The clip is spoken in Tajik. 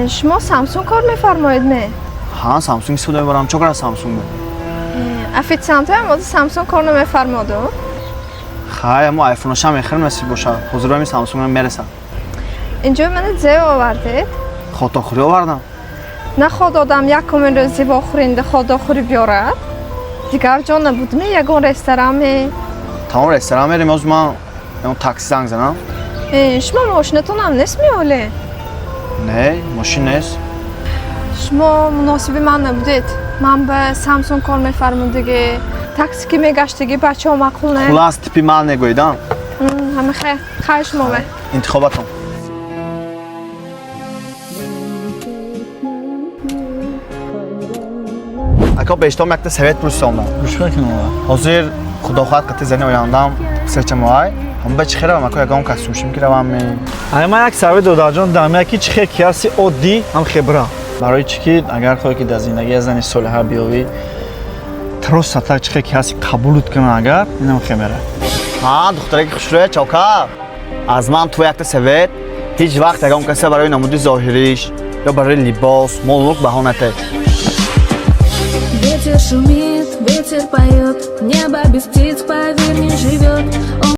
Шумо Самсунг кор мефармоед, ме? Ҳа, Самсунг истифода мебарам. Чо кара Самсунг бе? Официантоям ози Самсунг кор намефармоду. Хай, амо айфоношам мехӯрем, насиб бошад. Ҳозир ами Самсунгам мерасад. Инҷо мана зе овардед? Хотохӯрӣ овардам. Наход одам якумин рӯзи вохӯринда ходохӯрӣ биёрад? Дигар ҷо набудми, ягон ресторан ме? Тамом, ресторан мерем. Ҳозир ман ягон такси занг занам. Шумо мошинатонам нест меоле? Не, мошин нест. Шумо муносиби ман набудед. Ман ба Самсунг кор мефармудагӣ, такси ки мегаштагӣ, бачаҳо маъқул не. Хулас, типи ман негӯидам. Ҳама хай, хай шумо ме. Интихобатон. Ако, бештом якта совет пурсондам. Гӯш кун. Ҳозир, худо хоҳад, қати зани ояндам сечамоай. Ҳама ба чӣ херавам, ако? Ягон костюмшим ки равам ме? Ай, ман як совет, додарҷон, дам яки чӣ хел ки ҳасти, оддӣ ҳам хебра. Барои чӣ ки агар хоҳӣ ки дар зиндагӣ як зани солиҳа биёвӣ, просто так чӣ хел ки ҳасти қабулут кунад, агар инам хемера. Ҳа, духтараки хушрӯя, чокар, аз ман ту якта совет: ҳеҷ вақт ягон касе барои намуди зоҳириш ё барои либос, молмулк баҳо натед. Ветер шумит, ветер поет, небо без птиц, поверь, не живет. Он